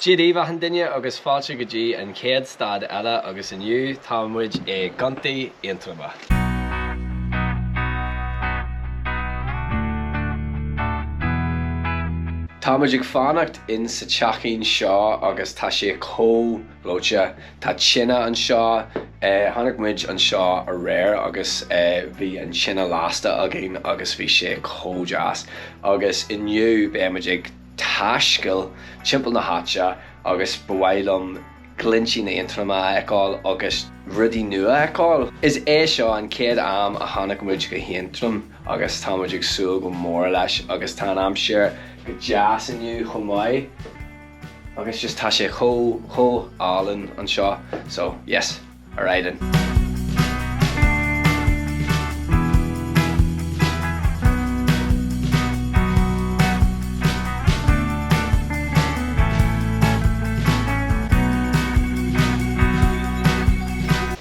Dia daoibh achan duine agus fáilte go dtí an chéad stad eile agus inniu tá muid i gContae Aontroma. Tá muid ag fanacht in sa teachín seo agus tá sé chomh gleoite. Tá tine anseo, tháinig muid anseo aréir agus bhí an tine lasta againn agus bhí sé chomh deas. Agus inniu beidh muid ag taisteal timpeall na háite agus ba mhaith liom Glinntí Aontroma a fheiceáil agus rudaí nua a fheiceáil. Is é seo an chéad am a tháinig muid go hAontroim agus tá muid ag súil go mór leis agus tá an aimsir go deas inniu chomh maith agus just tá sé chomh chomh álainn anseo so yes. Ar aghaidh linn.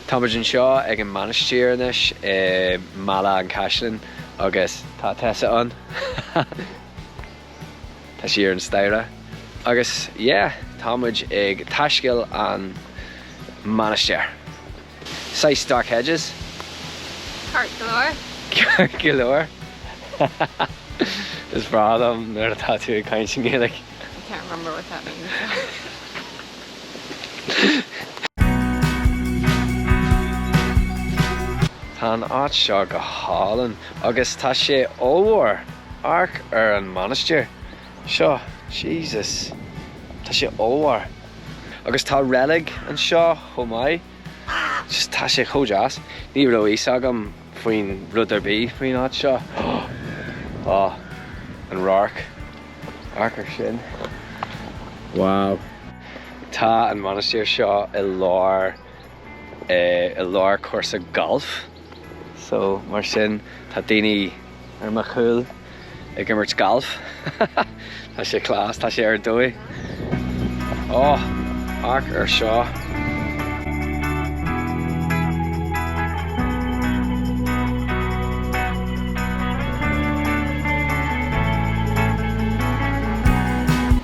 Tá muid anseo ag an mainistir anois i mBaile an Chaisleáin agus tá Tessa ann. Tá sí ar an staighre. Agus yeah, tá muid ag taistil an mainistir. Saghas Dark Hedges. Ceart go leor. Ceart go leor. Is breá liom nuair atá tú ag caint i nGaeilge. I can't remember what that means. Tá an áit seo go hálainn agus tá sé ollmhór. Amharc ar an mainistir seo. Jesus. Tá sé ollmhór. Agus tá reilig anseo chomh maith. Just tá sé chomh deas. Ní raibh fhios agam faoin rud ar bith faoin áit seo. Oh, an radharc. Amharc ar sin. Wow. Tá an mainistir seo i lár i lár cúrsa gailf. So mar sin tá daoine ar mo chúl ag imirt gailf. Tá sé class, tá sé ar dóigh. Oh, amharc ar seo.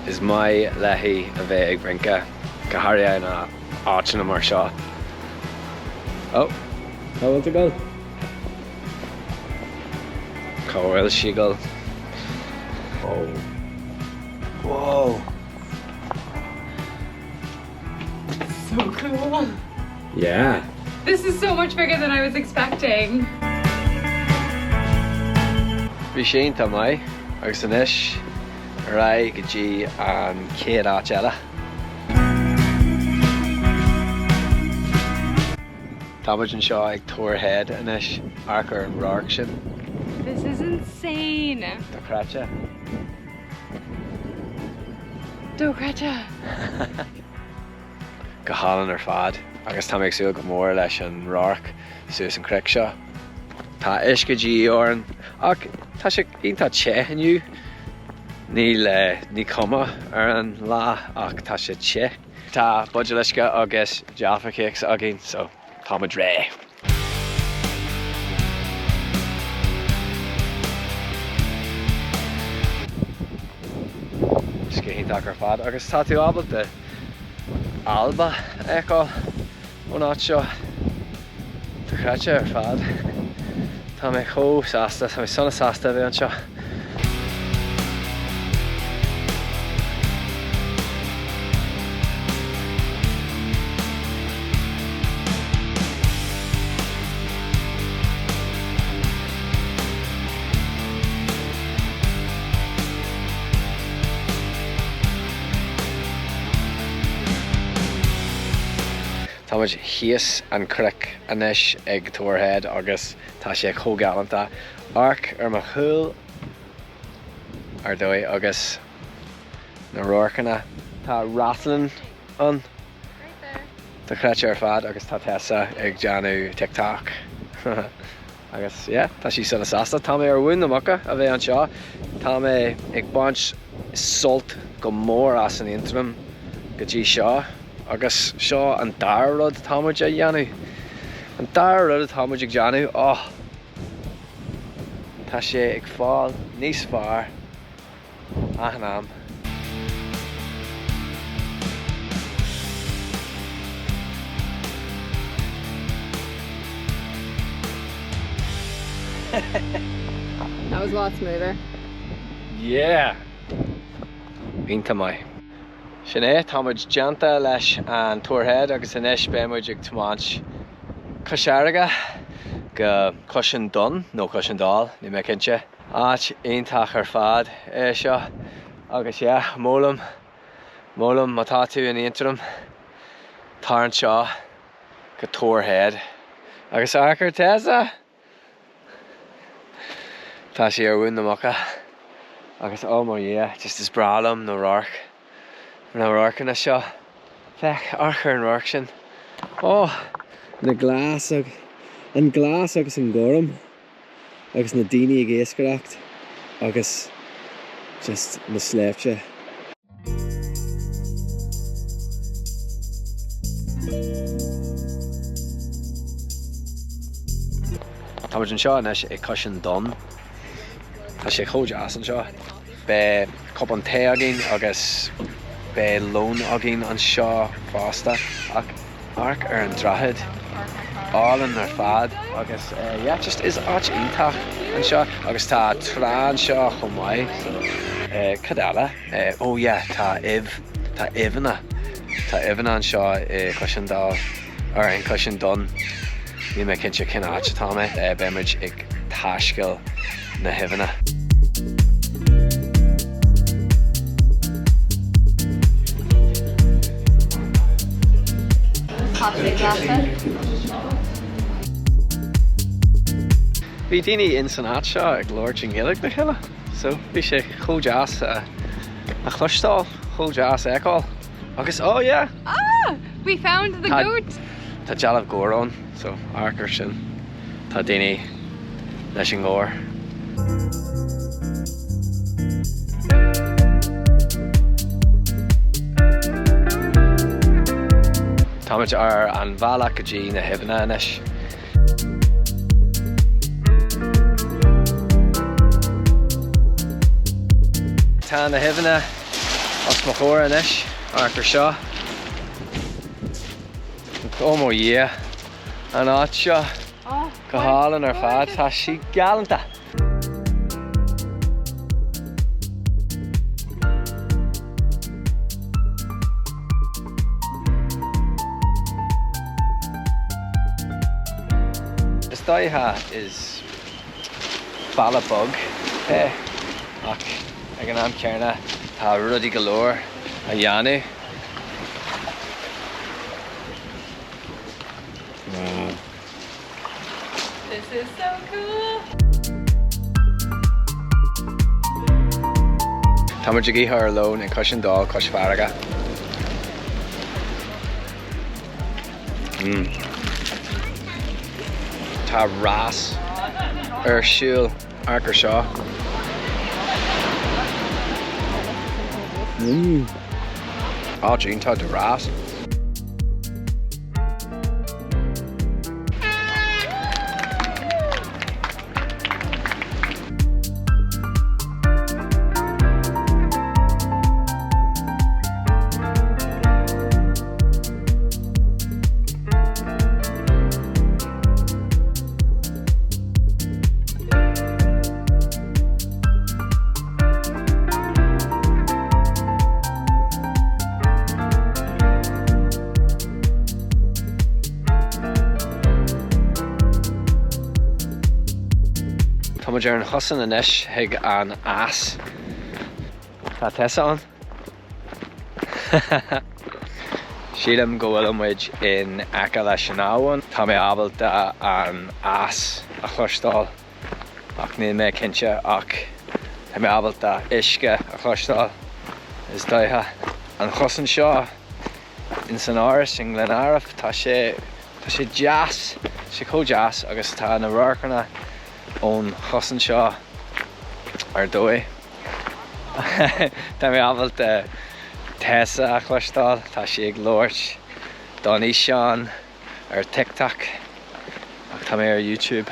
Is maith léi a bheith ag rince, go háirithe in áiteanna mar seo. Oh, cá bhfuil tú ag dul? Cá bhfuil sí ag dul? Oh. Whoa. So cool. Yeah. This is so much bigger than I was expecting. Bhí sé iontach maith agus anois ar aghaidh go dtí an chéad áit eile. Tá muid anseo ag Torr Head anois, amharc ar an radharc sin. This is insane! Dochreidte. Dochreidte! Go hálainn ar fad agus tá mé ag súil go mór leis an radharc suas an cnoc seo. Tá uisce de dhíth orainn ach tá sé iontach te inniu. Níl ní cuma ar an lá ach tá sé te. Tá buidéal uisce agus Jaffa Cakes againn so tá muid réidh. Is go hiontach ar fad agus tá tú ábalta Alba a fheiceáil ón áit seo. Dochreidte ar fad. Tá mé chomh sásta, tá mé sona sásta a bheith anseo. Tá muid thíos an cnoc anois ag Torr Head agus tá sé chomh galánta. Amharc ar mo chúl ar dóigh agus na radharcanna. Tá Rathlin ann. Dochreidte ar fad agus tá Tessa ag déanamh TikTok. Agus yeah, tá sí sona sásta. Tá mé ar mhuin na muca a bheith anseo. Tá mé ag baint sult go mór as an Aontroim go dtí seo agus seo an dara rud atá muid a dhéanamh. An dara rud atá muid ag déanamh, oh! Tá sé ag fáil níos fearr achan am. That was a lot smoother. Yeah! Iontach maith. Sin é, tá muid déanta leis an Torr Head agus anois beidh muid ag tiomáint cois fharraige go Cois an Dún nó Cois an Dál, níl mé cinnte. Áit iontach ar fad é seo agus yeah, molaim, molaim má tá tú in Aontroim, tar anseo go Torr Head agus amharc ar Tessa! Tá sí ar mhuin na muca agus oh mo Dhia, just is breá liom na radhairc, na radharcanna seo. Féach, amharc ar an radharc sin. Oh! Na glas ag, an glas agus an gorm agus na daoine ag iascaireacht agus just na sléibhte. Tá muid anseo anois ag Cois an Dún. Tá sé chomh deas anseo. Beidh cupán tae againn agus beidh lón againn anseo fosta. Ach amharc ar an droichead. Álainn ar fad agus yeah just is áit iontach anseo agus tá trá anseo chomh maith so cad eile? Oh yeah tá uibh, tá uibheanna, tá uibheanna anseo i Cois an Dál or in Cois an Dún. Níl mé cinnte cén áit atá mé. Beidh muid ag taisceal na huibheanna. Bhí daoine in san áit seo ag labhairt i nGaeilge le chéile, so bhí sé chomh deas a chloisteáil, chomh deas a fheiceáil. Agus oh yeah! Ah! We found the goat! Tá dealbh gabhair ann, so amharc ar sin. Tá daoine leis an ngabhar. Táimid ar an bhealach go dtí na huibheanna anois. Tá na huibheanna os mo chomhair anois, amharc ar seo. Ó mo Dhia, an áit seo go hálainn ar fad, tá sí galánta! Is dóiche is baile beag é ach ag an am céanna tá rudaí go leor a dhéanamh. This is so cool! Tá muid ag ithe ár lón in Cois an Dál, cois farraige. Mm. Tá rás ar siúl. Amharc ar seo. Mmm. Áit iontach do rás. Tá muid ar an chosán anois chuig an eas. Tá Tessa ann. Sílim go bhfuil muid in aice leis an abhainn. Tá mé ábalta an eas a chloisteáil ach níl mé cinnte ach tá mé ábalta uisce a chloisteáil is dóiche. An chosán seo in san Áras i nGlenariff tá sé tá sé deas, tá sé chomh deas agus tá na radharcanna ón chosán seo ar dóigh. Tá mé ábalta Tessa a chloisteáil, tá sí ag labhairt don fhíseán ar TikTok ach tá mé ar YouTube.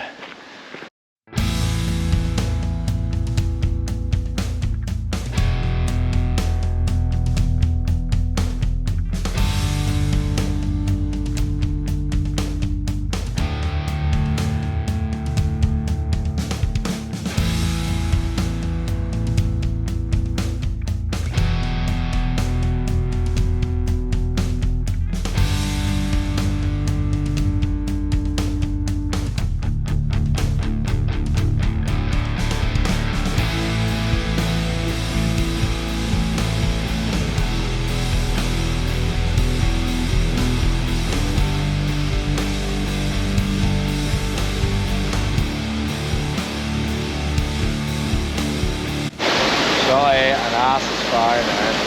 fearr in Éirinn.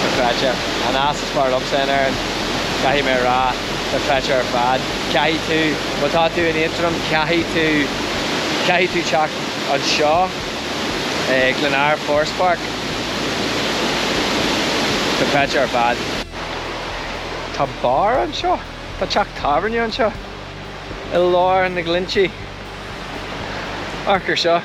Dochreidte. An eas is fearr liomsa in Éirinn, caithfidh mé a rá. Dochreidte ar fad. Caithfidh tú, má tá tú in Aontroim, caithfidh tú, caithfidh tú teacht anseo, Glenara Forest Park. Dochreidte ar fad. Tá beár anseo. Tá teach tábhairne anseo i lár na Glinntí. Amharc ar seo.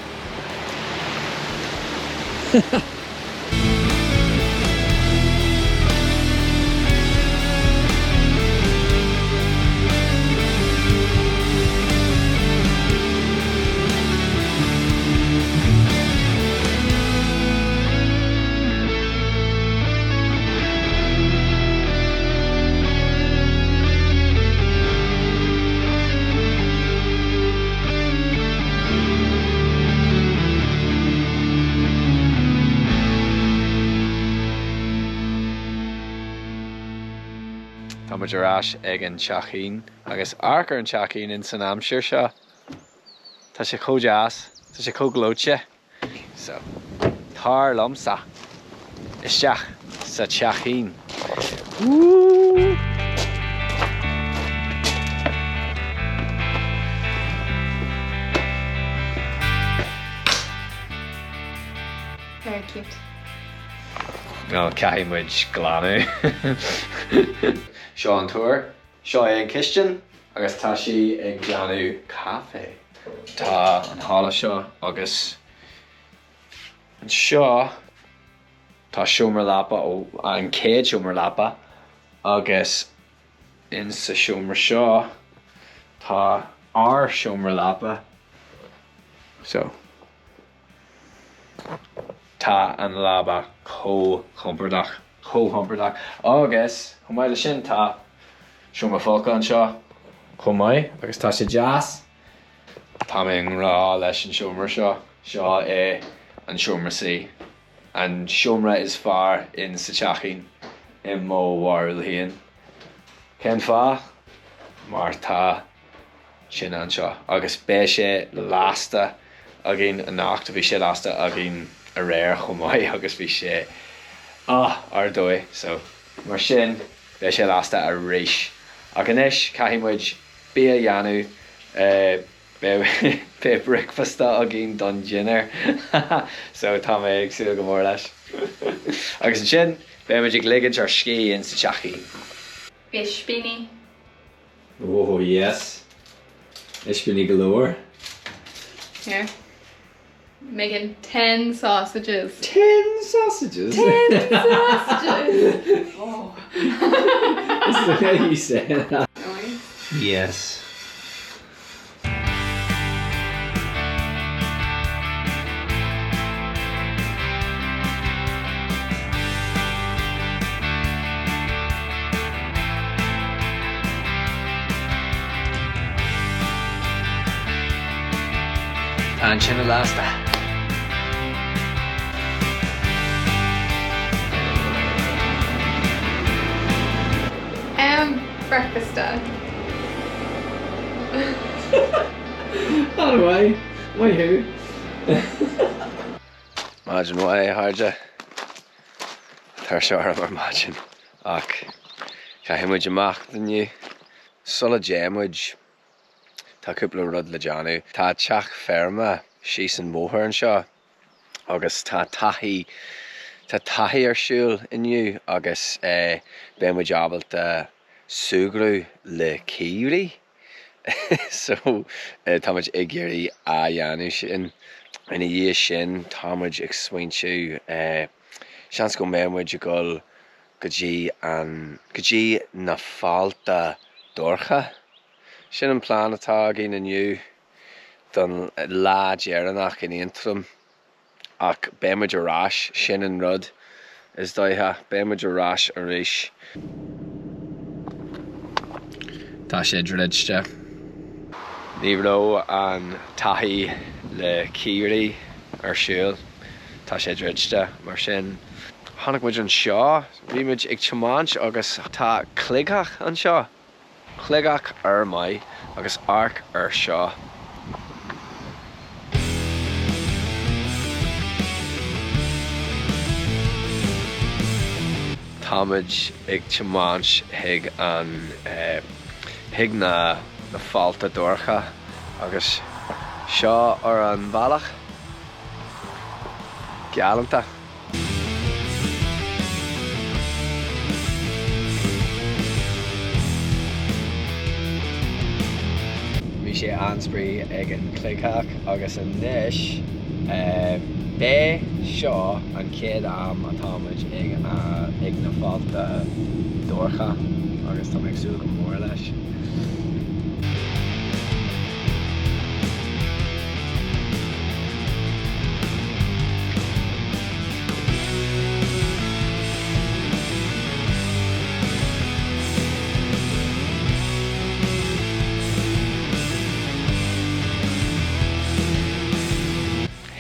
Tá muid ar ais ag an teachín agus amharc ar an teachín in san aimsir seo. Tá sé chomh deas, tá sé chomh gleoite. So, tar liomsa isteach sa teachín. Woo! Very cute. Nó caithfidh muid glanadh. Seo an túr. Seo é an chistin agus tá sí ag déanamh caife. Tá an halla seo agus anseo tá seomra leapa, ó an chéad seomra leapa agus in sa seomra seo tá ár seomra leapa. So. Tá an leaba chomh compordach, chomh compordach. Agus chomh maith leis sin tá seomra folctha anseo chomh maith agus tá sé deas. Tá mé i ngrá leis an seomra seo. Seo é an seomra suí, an seomra is fearr in sa teachín i mo bharúil féin. Cén fáth? Mar tá. tine anseo agus beidh sé lasta againn anocht, bhí sé lasta againn aréir chomh maith agus bhí sé ah ar dóigh so mar sin beidh sé lasta arís. Ach anois caithfidh muid bia a dhéanamh, beidh beidh bricfeasta againn don dinnéar so tá mé ag súil go mór leis. Agus ansin beidh muid ag ligint ár scíth in sa teachín. Ispíní. Oh yes. Ispíní go leor. Here. Making ten sausages. Ten sausages? Ten sausages! oh. That's the way you say that. Nice. Yes. Tá an tine lasta. Am breakfasta. Not away. Maith thú. Maidin mhaith, a chairde. Tuirse orm ar maidin ach caithfidh muid imeacht inniu. Sula dtéann muid, tá cúpla rud le déanamh. Tá teach feirme síos an bóthar anseo agus tá taithí, tá taithí ar siúl inniu agus beidh muid ábalta súgradh le caoirigh. So tá muid ag iarraidh a dhéanamh sin. Ina dhiaidh sin tá muid ag smaointiú, seans go mbeidh muid ag dul go dtí an, go dtí na Fálta Dorcha. Sin an plean atá againn inniu don lá deireanach in Aontroim. Ach beidh muid ar ais, sin an rud, is dóiche. Beidh muid ar ais arís. Tá sé druidte. Ní raibh an taithí le caoirigh ar siúl. Tá sé druidte, mar sin. Tháinig muid anseo, bhí muid ag tiomáint agus tá cloigtheach anseo. Cloigtheach an-mhaith agus amharc ar seo. Táimid ag tiomáint chuig an chuig na na fálta dorcha agus seo ar an bhealach. Galánta. Bhí sé an-spraoi ag an cloigtheach agus anois b'é seo an chéad am atá muid ag ag na fálta dorcha agus tá mé ag súil go mór leis.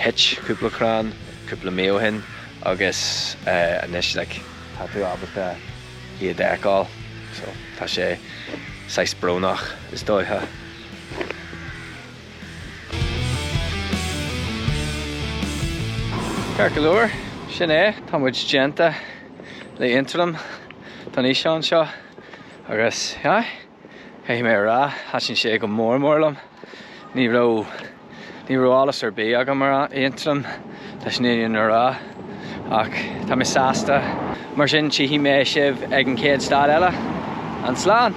Thit cúpla crann cúpla mí ó shin agus anois like tá tú ábalta iad a fheiceáil so tá sé saghas brónach is dóiche. Ceart go leor, sin é, tá muid déanta le Aontroim don fhíseán seo agus yeah, caithfidh mé a rá, thaitin sé go mór mór liom. Ní raibh, ní raibh eolas ar bith agam ar Aontroim, leis an fhírinne a rá, ach tá mé sásta. Mar sin, tchífidh mé sibh ag an chéad stad eile. An slán!